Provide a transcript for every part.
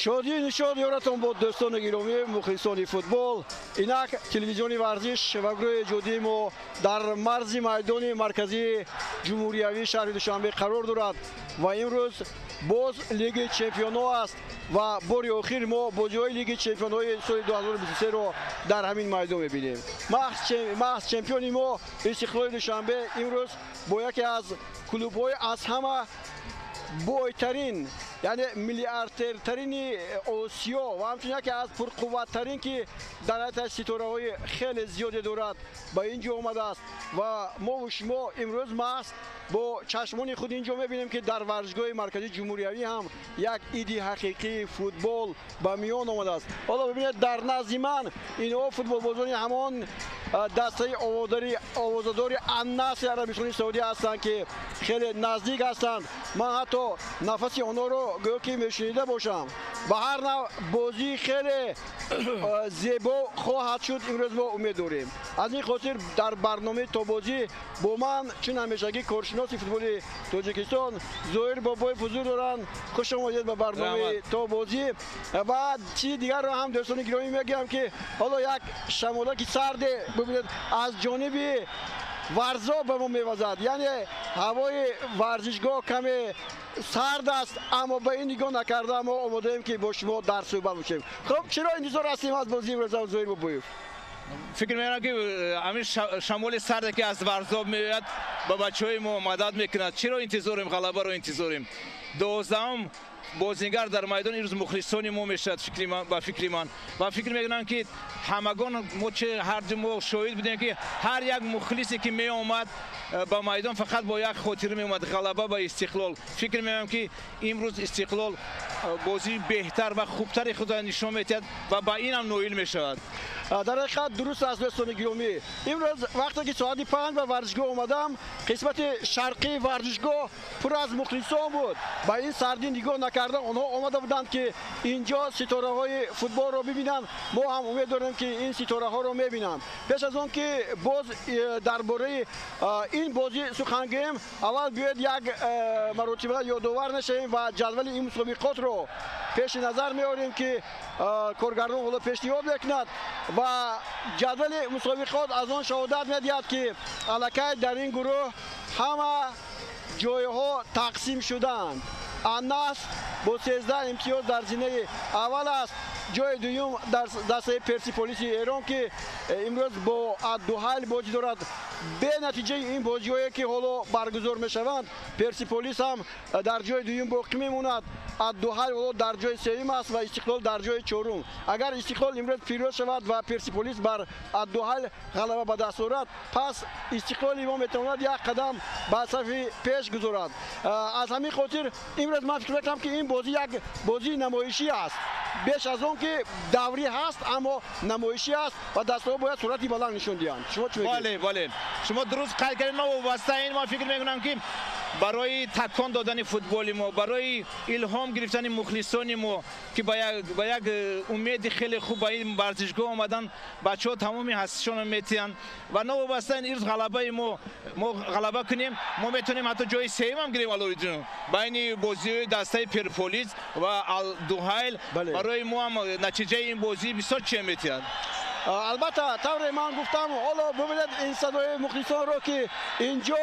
Шодию нишод ёратон бод, дӯстони гиромӣ, мухлисони футбол. Инак телевизиони варзиш ва гурӯҳи эҷодии мо дар марзи майдони марказии ҷумҳуриявии шаҳри Душанбе қарор дорад ва имрӯз боз Лиги чемпионҳо аст ва бори охир мо бозиҳои Лиги чемпионҳои соли 2023-ро дар ҳамин майдон мебинем. Маҳз чемпиони мо, Истиқлоли Душанбе, имрӯз бо яке аз клубҳои аз ҳама бойтарин, яъне миллиардертарини Осиё ва ҳамчунин яке аз пурқувваттарин, ки дар ҳайаташ ситораҳои хеле зиёде дорад, ба ин ҷо омадааст. Ва мову шумо имрӯз маҳз бо чашмони худ ин ҷо мебинем, ки дар варзишгоҳи марказии ҷумҳуриявӣ ҳам як иди ҳақиқии футбол ба миён омадааст. Ҳоло бибинед, дар назди ман инҳо футболбозони ҳамон дастаи овозадори Аннаси Арабистони Саудӣ ҳастанд, ки хеле наздик ҳастанд. Ман ҳатто нафаси онҳоро гӯё ки мешунида бошам. Ба ҳар нав бозии хеле зебо хоҳад шуд имрӯз, мо умед дорем. Аз ин хотир дар барномаи Тобозӣ бо ман чун ҳамешагӣ коршиноси футболи Тоҷикистон Зоҳир Бобоев ҳузур доранд. Хуш омадед ба барномаи Тобозӣ. Ва чизи дигарро ҳам, дӯстони гиромӣ, мегӯям, ки ҳоло як шамолаки сарде, бибинед, аз ҷониби Варзоб ба мо мевазад, яъне ҳавои варзишгоҳ каме сард аст, аммо ба ин нигоҳ накарда мо омодаем, ки бо шумо дар суҳбат бошем. Хуб, чиро интизор ҳастем аз бозии имрӯза, Зоҳир Бобоев? Фикр мекунам, ки ҳамин шамоли сарде, ки аз Варзоб меояд, ба бачаҳои мо мадад мекунад. Чиро интизорем? Ғалабаро интизорем. 12-ум бозингар дар майдон имрӯз мухлисони мо мешавад, ба фикри ман. Ва фикр мекунам, ки ҳамагон мо, че ҳарду мо шоҳид будем, ки ҳар як мухлисе, ки меомад ба майдон, фақат бо як хотира меомад: ғалаба ба Истиқлол. Фикр мекунам, ки имрӯз Истиқлол бозии беҳтар ва хубтари худро нишон медиҳад ва ба ин ҳам ноил мешавад. Дар ҳақиқат дуруст аст, дӯстони гиромӣ. Имрӯз вақте ки соати 5 ба варзишгоҳ омадам, қисмати шарқии варзишгоҳ пур аз мухлисон буд. Ба ин сардӣ нигоҳ накарда, онҳо омада буданд, ки инҷо ситораҳои футболро бибинанд. Мо ҳам умед дорем, ки ин ситораҳоро мебинанд. Пеш аз он ки боз дар бораи ин бозӣ сухан гӯем, аввал биёед як маротиба ёдовар нашавем ва ҷадвали ин мусобиқотро пеши назар меорем, ки коргардон ҳоло пешниҳод мекунад. Ва ҷадвали мусобиқот аз он шаҳодат медиҳад, ки аллакай дар ин гурӯҳ ҳама ҷойҳо тақсим шудаанд. Аннас бо 13 имтиёз дар зинаи аввал аст. Ҷои дуюм дар дастаи Персиполиси Эрон, ки имрӯз бо Аддуҳайл бозӣ дорад. Бе натиҷаи ин бозиҳое, ки ҳоло баргузор мешаванд, Персиполис ҳам дар ҷои дуюм боқӣ мемонад. Аддуҳайл ҳоло дар ҷои сеюм аст ва Истиқлол дар ҷои чорум. Агар Истиқлол имрӯз пирӯз шавад ва Персиполис бар Аддуҳайл ғалаба ба даст орад, пас Истиқлоли мо метавонад як қадам ба сафи пеш гузорад. Аз ҳамин хотир имрӯз ман фикр мекунам, ки ин бозӣ як бозии намоишӣ аст, беш аз он ки даврӣ ҳаст, аммо намоишӣ аст ва дастаҳо бояд суръати баланд нишон диҳанд. Шумо чӣ мегӯед? Бале, шумо дуруст қайд кардед. Новобаста ин, ман фикр мекунам, ки барои такон додани футболи мо, барои илҳом гирифтани мухлисони мо, ки ба як умеди хеле хуб ба ин варзишгоҳ омадан, бачаҳо тамоми ҳастишонро метиҳанд. Ва новобаста ин, ирӯз ғалабаи мо ғалаба кунем, мо метавонем ҳатто ҷои сеюмам гирем, Алоиддин, байни бозиҳои дастаи Перполис ва Алдуҳайл. Барои мо ҳам натиҷаи ин бозӣ бисёр чизе метиҳад. Албатта, тавре ман гуфтам, ҳоло бибинед ин садои мухлисонро, ки инҷо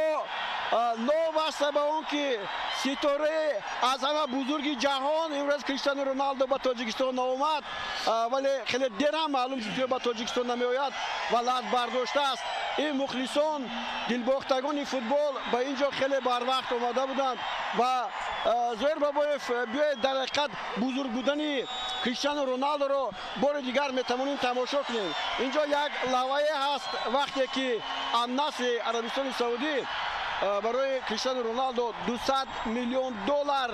новобаста ба он ки ситораи аз ҳама бузурги ҷаҳон имрӯз, Криштиану Роналдо, ба Тоҷикистон наомад, вале хеле дер ҳам маълум шуд, ки ба Тоҷикистон намеояд ва лат бардоштааст, ин мухлисон, дилбохтагони футбол ба ин ҷо хеле барвақт омада буданд. Ва Зоҳир Бобоев, биёед, дар ҳақиқат бузург будани Криштиану Роналдоро бори дигар метавонем тамошо кунем. Инҷо як лавае ҳаст, вақте ки Аннаси Арабистони Саудӣ барои Криштиану Роналдо 200 миллион доллар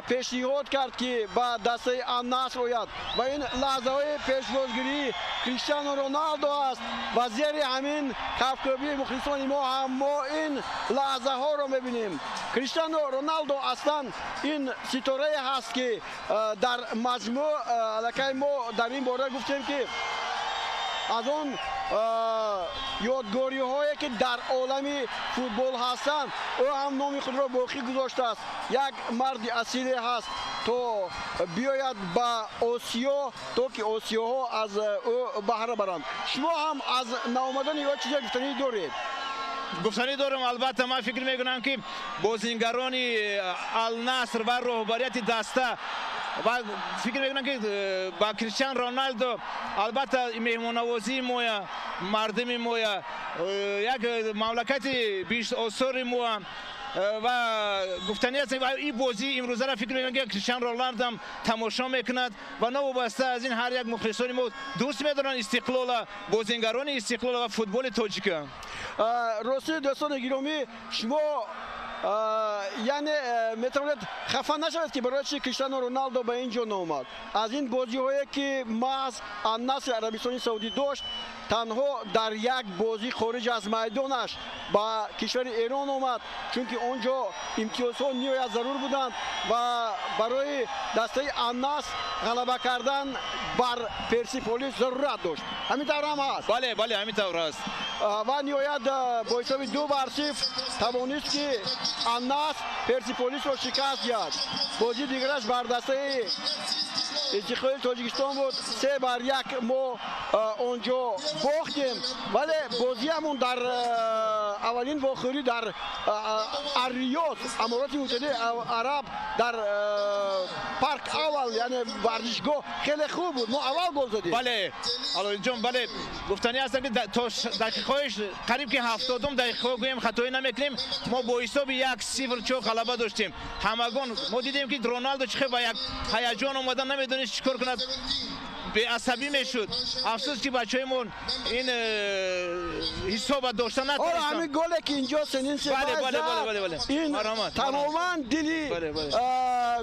пешниҳод кард, ки ба дастаи Аннаср ояд. Ва ин лаҳзаҳои пешвозгирии Криштиану Роналдо аст ва зери ҳамин кафкӯбии мухлисони мо ҳам мо ин лаҳзаҳоро мебинем. Криштиану Роналдо аслан ин ситорае ҳаст, ки дар маҷмӯъ аллакай мо дар ин бора гуфтем, ки аз он ёдгориҳое, ки дар олами футбол ҳастанд, ӯ ҳам номи худро боқӣ гузоштааст. Як марди асиле ҳаст. То биёяд ба Осиё, то ки осиёҳо аз ӯ баҳра баранд. Шумо ҳам аз наомадани ё чизе гуфтанӣ доред? Гуфтанӣ дорам, албатта. Ман фикр мекунам, ки бозингарони Алнаср ва роҳбарияти даста ва фикр мекунам, ки ба Криштиан Роналдо, албатта, меҳмоннавозии моя, мардуми моя, як мамлакати бисёросори моа ва гуфтанӣ аст, ин бозии имрӯзаро фикр мекунам, ки Криштиан Роналдо ҳам тамошо мекунад ва новобаста аз ин ҳар як мухлисони мо дӯст медоранд Истиқлола, бозингарони Истиқлола ва футболи тоҷика. Ростӣ, дӯстони гиромӣ, шумо, яъне, метавонед хафа нашавед, ки барои чи Криштиану Роналдо ба ин ҷо наомад. Аз ин бозиҳое, ки маҳз Аннасри Арабистони Саудӣ дошт, танҳо дар як бозӣ хориҷ аз майдонаш ба кишвари Эрон омад, чунки он ҷо имтиёзҳо ниҳоят зарур буданд ва барои дастаи Аннас ғалаба кардан бар Персиполис зарурат дошт. Ҳамин тавр ҳам ҳаст? Бале, бале, ҳамин тавр аст. Ва ниҳоят бо ҳисоби 2-0 тавонист, ки Аннас Персиполисро шикаст диҳад. Бозии дигараш бар дастаи Истиқлоли Тоҷикистон буд, 3-1 мо он ҷо бохтем. Вале бозиамон дар аввалин вохӯрӣ дар Арриёд, Амороти Муттаҳидаи Араб, дар Парк Аввал, яъне варзишгоҳ, хеле хуб буд. Мо аввал гол задем. Бале, Алоиддинҷон, бале. Гуфтанӣ ҳастам, ки то дақиқаҳои қариб ки 70-ум дақиқаҳо, гӯем, хатоӣ намекунем, мо бо ҳисоби 1-0 чо ғалаба доштем. Ҳамагон мо дидем, ки Роналдо чӣ хел ба як ҳаяҷон омада, намедонист чӣ кор кунад, беасабӣ мешуд. Афсӯс, ки бачаҳои мо ин ҳисоба дошта натавонистанд. Ҳамин голе, ки инҷо сенин ин тамоман дили,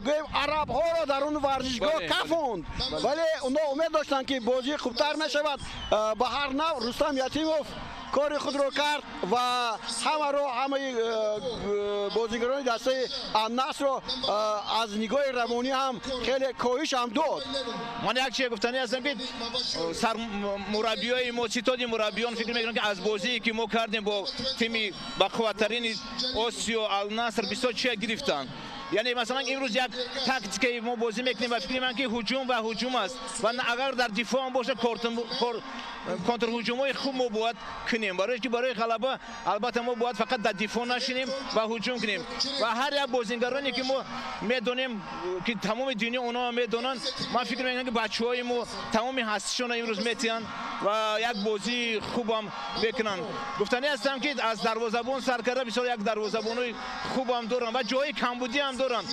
гӯем, арабҳоро дар он варзишгоҳ кафонд. Вале онҳо умед доштанд, ки бозӣ хубтар мешавад. Ба ҳар нав, Рустам Ятимов кори худро кард ва ҳамаро, ҳамаи бозигарони дастаи Аннасро аз нигоҳи равонӣ ҳам хеле коҳиш ҳам дод. Ман як чизе гуфтанӣ ҳастам, ки сармураббиёи мо, ситоди мураббиён, фикр мекунам, ки аз бозие, ки мо кардем бо тими бақувваттарини Осиё, Алнаср, бисёр чия гирифтанд. Яъне, масалан, имрӯз як тактикаи мо бозӣ мекунем ва фикр мекунам, ки ҳуҷум ва ҳуҷум аст ва агар дар дифоъ ҳам бошад, контрҳуҷумҳои хуб мо бояд кунем, барои ки барои ғалаба, албатта, мо бояд фақат дар дифоъ нашинем ва ҳуҷум кунем. Ва ҳар як бозингароне, ки мо медонем, ки тамоми дунё онҳо медонанд, ман фикр мекунам, ки бачаҳои мо тамоми ҳастишонро имрӯз метиҳанд ва як бозии хубам мекунанд. Гуфтанӣ ҳастам, ки аз дарвозабон сар карда, бисёр як дарвозабонои хубам доранд ва ҷои камбудӣ ҳам доранд.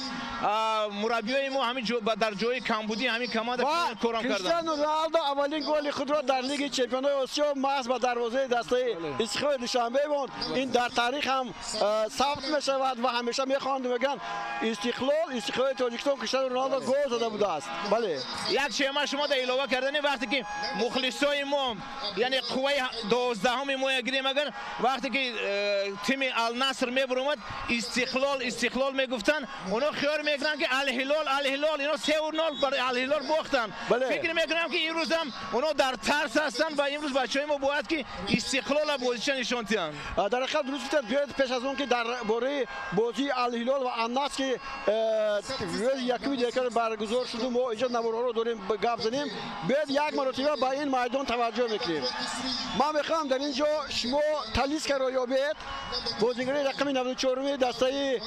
Мураббиёи мо ҳамин дар ҷои камбудӣ ҳамин команда корам карданд. Криштиану Роналдо аввалин голи худро дар Лиги чемпионои Осиё маҳз ба дарвозаи дастаи Истиқлоли Душанбе монд. Ин дар таърих ҳам сабт мешавад ва ҳамеша мехоҳанд, мегӯянд: Истиқлол, Истиқлоли Тоҷикистон, Криштиану Роналдо гол зада будааст. Бале. Як чизе ман шумо да илова кардани: вақте ки мухлисои мо, яъне қувваи 12-уми мо гирем, агар вақте ки тими Алнаср мебуромад, Истиқлол, Истиқлол мегуфтанд, онҳо хиёл мекунанд, ки Алҳилол, Алҳилол. Ино 3-0 барои Алҳилол бохтанд. Фикр мекунам, ки имрӯзам онҳо дар тарс ҳастанд ва имрӯз бачаҳои мо бояд, ки Истиқлола бозиша нишон диҳанд. Дар ҳақиқат, дуруст гуфтед. Биёед, пеш аз он ки дар бораи бозии Алҳилол ва Аннаср, ки рӯзи 1 декабр баргузор шуду, мо инҷо наворҳоро дорем, гап занем, биёед, як маротиба ба ин майдон таваҷҷӯҳ мекунем. Ман мехоҳам дар ин ҷо шумо Талискаро ёбед, бозигари рақами 94-уми дастаи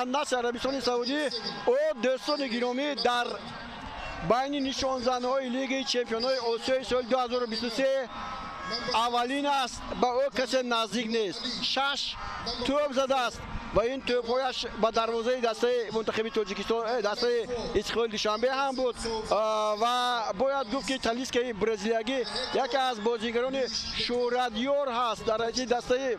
Аннасри Арабистони Саудӣ. Ӯ, дӯстони гиромӣ, дар байни нишонзанҳои Лигаи чемпионҳои Осиёи соли 2023 аввалин аст, ба ӯ касе наздик нест. Шаш тӯб задааст ва ин тӯбҳояш ба дарвозаи дастаи мунтахаби Тоҷикистон, дастаи Истиқлоли Душанбе ҳам буд. Ва бояд гуфт, ки Талискаи бразилиягӣ яке аз бозигарони шӯҳратёр ҳаст дар ҳайати дастаи.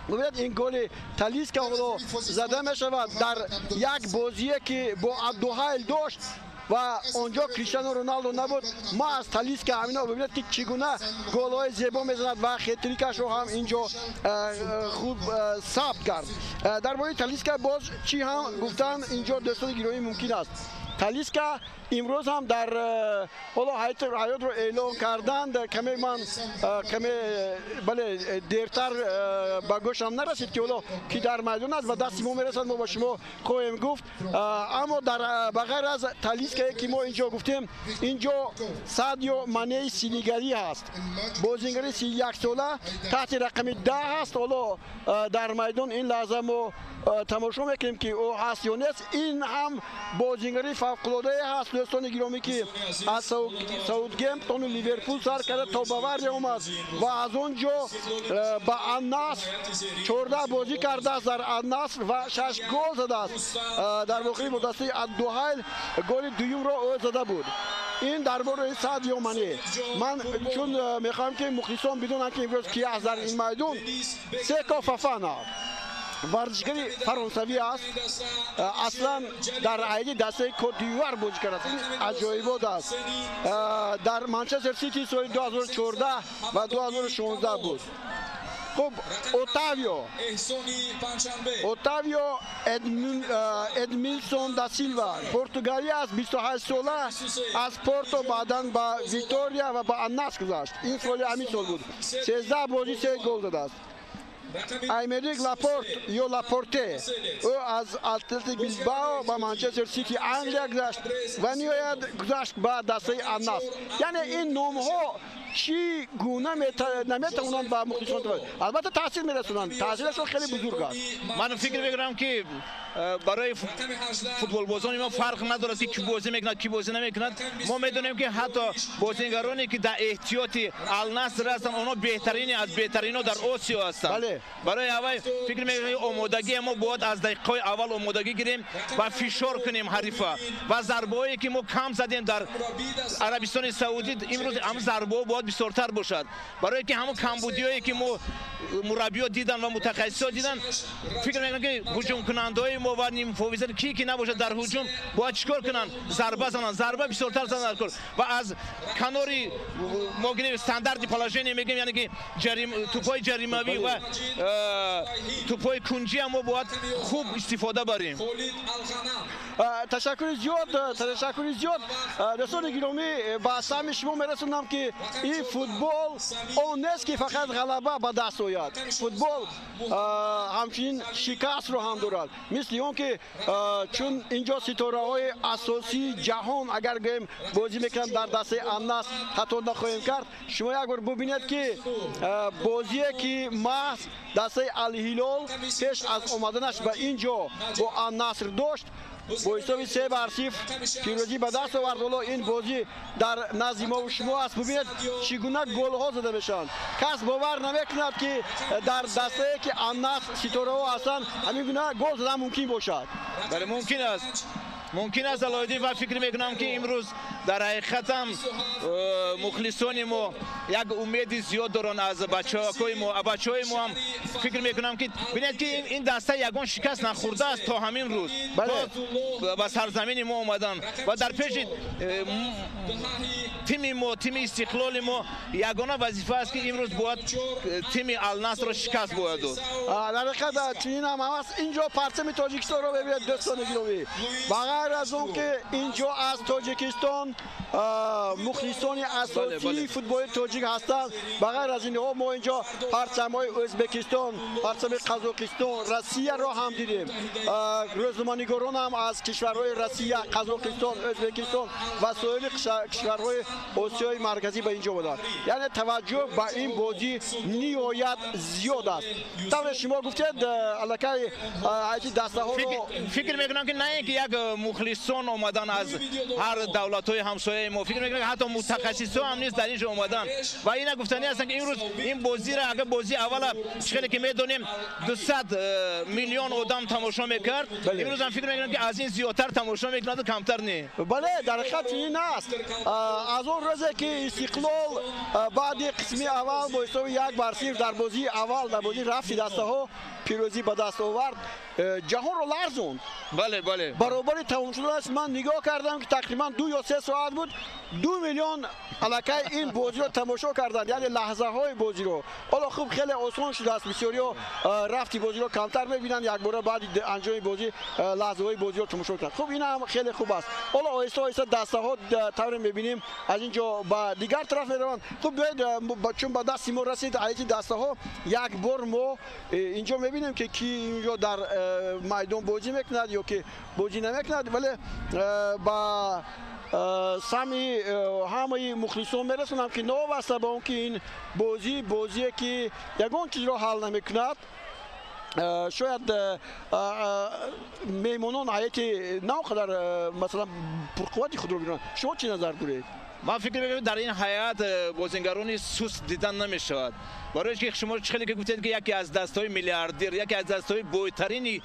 Бубинед, ин голи Талиска ҳоло зада мешавад дар як бозие, ки бо Абдуҳайл дошт ва онҷо Криштиану Роналдо набуд. Ма аз Талиска ҳамино бибинед, ки чӣ гуна голҳои зебо мезанад ва хетрикашро ҳам инҷо хуб сабт кард. Дар бораи Талиска боз чӣ ҳам гуфтан инҷо, дӯстони гиромӣ, мумкин аст? Талиска имрӯз ҳам дар ҳоло ҳаётро эълон карданд. Каме ман каме бале дертар ба гӯшам нарасид, ки ҳоло ки дар майдон аст ва дасти мо мерасад, мо ба шумо хоҳем гуфт. Аммо дар ба ғайр аз Талискае, ки мо инҷо гуфтем, инҷо Садио Манеи сенегалӣ ҳаст, бозингари 31 сола, таҳти рақами 10 ҳаст. Ҳоло дар майдон ин лаҳза мо тамошо мекунем, ки ӯ ҳаст ё нест. Ин ҳам бозингари фавқулодае ҳаст, дӯстони гиромӣ, ки аз Саутгемптону Ливерпул сар карда то Бавария омад ва аз он ҷо ба Ан-Наср, 14 бозӣ кардааст дар Ан-Наср ва шаш гол задааст. Дар воқеъ бо дастаи Ад-Дуҳайл голи дуюмро ӯ зада буд. Ин дар бораи Садио Мане. Ман чун мехоҳам, ки мухлисон бидонанд, ки имрӯз ки аст дар ин майдон. Секо Фофана варзишгари фаронсавӣ аст, аслан дар ҳайати дастаи Кот-д'Ивуар бозӣ кардааст. Ин аҷоибот аст. Дар Манчестер Сити соли 2014 ва 2016 буд. Хуб, Отавио Эдмилсон да Силва португалӣ аст, 28 сола, аз Порто баъдан ба Витория ва ба Ан-Наср гузашт. Ин соли ҳамин сол буд, 13 бозӣ, се гол задааст. Аймерик Лапорт ё Лапорте, ӯ аз Атлетик Билбао ба Манчестер Сити, Англия, гузашт ва ниҳоят гузашт ба дастаи Ан-Наср. Яъне ин номҳо чӣ гуна наметавонанд ба мухлисон, албатта, таъсир мерасонанд, таъсирашон хеле бузург аст. Ман фикр мекунам, ки барои футболбозони мо фарқ надорад, ки кӣ бозӣ мекунад, кӣ бозӣ намекунад. Мо медонем, ки ҳатто бозигароне, ки дар эҳтиёти Алнаср ҳастанд, онҳо беҳтарини аз беҳтаринҳо дар Осиё ҳастанд. Барои аввал фикр мекунем, омодагии мо бояд аз дақиқаҳои аввал омодагӣ гирем ва фишор кунем ҳарифа ва зарбаҳое, ки мо кам задем дар Арабистони Саудӣ, имрӯз ҳам зарбаҳо бояд бисёртар бошад, барое ки ҳамон камбудиҳое, ки мо мураббиё дидан ва мутахассисо дидан. Фикр мекунам, ки ҳуҷумкунандаҳои мо ва нимфовиза ки набошад, дар ҳуҷум бояд чӣ кор кунанд? Зарба зананд, зарба бисёртар зананд ва аз канори мо гирем, стандарти положение мегӯем, яъне ки тӯпҳои ҷаримавӣ ва тӯпҳои кунҷиам мо бояд хуб истифода барем. Ташаккури зиёд, ташаккури зиёд. Дӯстони гиромӣ, ба самъи шумо мерасонам, ки ин футбол он нест, ки фақат ғалаба ба даст ояд. Футбол ҳамчунин шикастро ҳам дорад, мисли он ки чун инҷо ситораҳои асосии ҷаҳон, агар гӯем, бозӣ мекунанд дар дастаи Аннаср, хато нахоҳем кард. Шумо як бор бубинед, ки бозие, ки маҳз дастаи Алҳилол пеш аз омаданаш ба ин ҷо бо Аннаср дошт, бо ҳисоби 3-0 пирӯзӣ ба даст овард. Ҳоло ин бозӣ дар назди мову шумо аст. Бубинед, чӣ гуна голҳо зада мешаванд. Кас бовар намекунад, ки дар дастае, ки Аннаср ситораҳо ҳастанд, ҳамин гуна гол задан мумкин бошад. Бале, мумкин аст, мумкин аст, Алоиддин. Ва фикр мекунам, ки имрӯз дар ҳақиқатам мухлисони мо як умеди зиёд доранд аз бачаҳои мо. Бачаҳои мо ҳам фикр мекунам, ки бинед, ки ин даста ягон шикаст нахӯрдааст то ҳамин рӯз ба сарзамини мо омадан ва дар пеши тими мо, тими Истиқлоли мо, ягона вазифа аст, ки имрӯз бояд тими Алнасрро шикаст бояд дод. Дар ҳақиқат чунин ҳам аст. Инҷо парчами Тоҷикистонро бибинед, дӯстони гиромӣ. Ба ғайр аз он ки инҷо аз Тоҷикистон мухлисони асосии футболи тоҷик ҳастанд, ба ғайр аз инҳо мо инҷо парчамҳои Ӯзбекистон, парчами Қазоқистон, Россияро ҳам дидем. Рӯзноманигорон ҳам аз кишварҳои Россия, Қазоқистон, Ӯзбекистон ва соири кишварҳои Осиёи Марказӣ ба инҷо омаданд. Яъне таваҷҷӯҳ ба ин бозӣ ниҳоят зиёд аст. Тавре шумо гуфтед, аллакай ҳайати дастаҳоро Фикр мекунам, ки на ин ки як мухлисон омадан аз ҳар давлатҳои ҳамсояи мо, фикр мекунам, ҳатто мутахассисҳо ҳам низ дар ин ҷо омадан. Ва ина гуфтанӣ ҳастанд, ки имрӯз ин бозиро, агар бозии аввала, чӣ хеле ки медонем, 200 миллион одам тамошо мекард, имрӯз ҳам фикр мекунам, ки аз ин зиёдтар тамошо мекунад, камтар не. Бале, дар ҳақиқат чунин аст. Аз он рӯзе ки Истиқлол баъди қисми аввал бо ҳисоби 1-0 дар бозии аввал, дар бозии рафти дастаҳо, пирӯзӣ ба даст овард. ҷаҳонро ларзонд. Бале, бале. Баробари тамом шудааст. Ман нигоҳ кардам, ки тақрибан 2 ё 3 соат буд, 2 миллион аллакай ин бозиро тамошо карданд, яъне лаҳзаҳои бозиро. Ҳоло хуб, хеле осон шудааст, бисёриҳо рафти бозиро камтар мебинанд, якбора баъди анҷоми бозӣ лаҳзаҳои бозиро тамошо карданд. Хуб, ин ҳам хеле хуб аст. Ҳоло оҳиста оҳиста дастаҳо, тавре мебинем, аз ин ҷо ба дигар тараф мераванд. Хуб, биёед, чун ба дасти мо расид ҳайати дастаҳо, як бор мо инҷо мебинем, ки ки инҷо дар майдон бозӣ мекунад ё ки бозӣ намекунад. Вале ба самъи ҳамаи мухлисон мерасонам, ки новобаста ба он ки ин бозӣ бозие ки ягон чизро ҳал намекунад, шояд меҳмонон ҳайати на он қадар, масалан, пурқуввати худро бинанд. Шумо чӣ назар доред? Ман фикр мекунам, дар ин ҳайат бозингарони суст дидан намешавад, барои ки шумо чӣ хеле ки гуфтед, ки яке аз дастҳои миллиардер, яке аз дастҳои бойтарини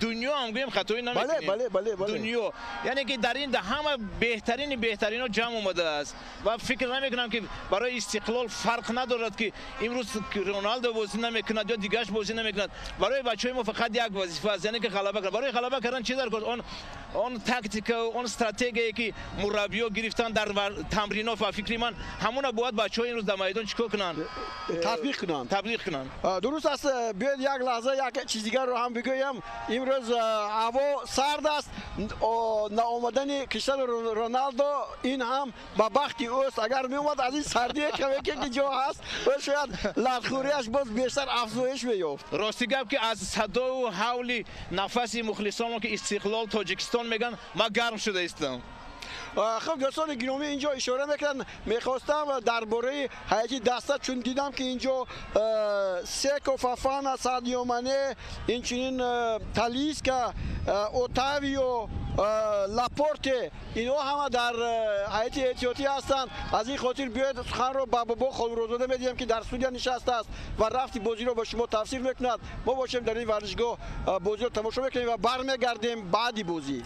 дунё ҳам гӯем, хатоӣ намекунем. Дунё, яъне ки дар ин ҳама беҳтарини беҳтаринҳо ҷамъ омадааст ва фикр намекунам, ки барои Истиқлол фарқ надорад, ки имрӯз Роналдо бозӣ намекунад ё дигараш бозӣ намекунад. Барои бачаҳои мо фақат як вазифа аст, яъне ки ғалаба кардан. Барои ғалаба кардан чӣ дар кор? Он тактика, он стратегияе ки мураббиё гирифтан дар тамринот, ба фикри ман, ҳамона бояд бачаҳо имрӯз дар майдон чӣ кор кунанд? Татбиқ кунанд. Татбиқ кунанд. Дуруст аст. Биёед, як лаҳза як чиз дигарро ҳам бигӯям. Имрӯз ҳаво сард аст. Наомадани Криштиану Роналдо ин ҳам ба бахти ӯст. Агар меомад, аз ин сардие каме ки ҷо ҳаст, ӯ шояд латхӯрияш боз бештар афзоиш меёфт. Рости гап, ки аз садову ҳавли нафаси мухлисонро, ки «Истиқлол», «Тоҷикистон» мегӯянд, ман гарм шуда истам. Хуб, дӯстони гиромӣ, инҷо ишора мекунанд. Мехостам дар бораи ҳайати даста, чун дидам, ки инҷо Секо Фофана, Садио Мане, инчунин Талиска, Отавио, Лапорте, инҳо ҳама дар ҳайати эҳтиётӣ ҳастанд. Аз ин хотир биёед, суханро ба Бобо Холмуродзода медиҳем, ки дар студия нишастааст ва рафти бозиро ба шумо тавсиф мекунад. Мо бошем, дар ин варзишгоҳ бозиро тамошо мекунем ва бармегардем баъди бозӣ.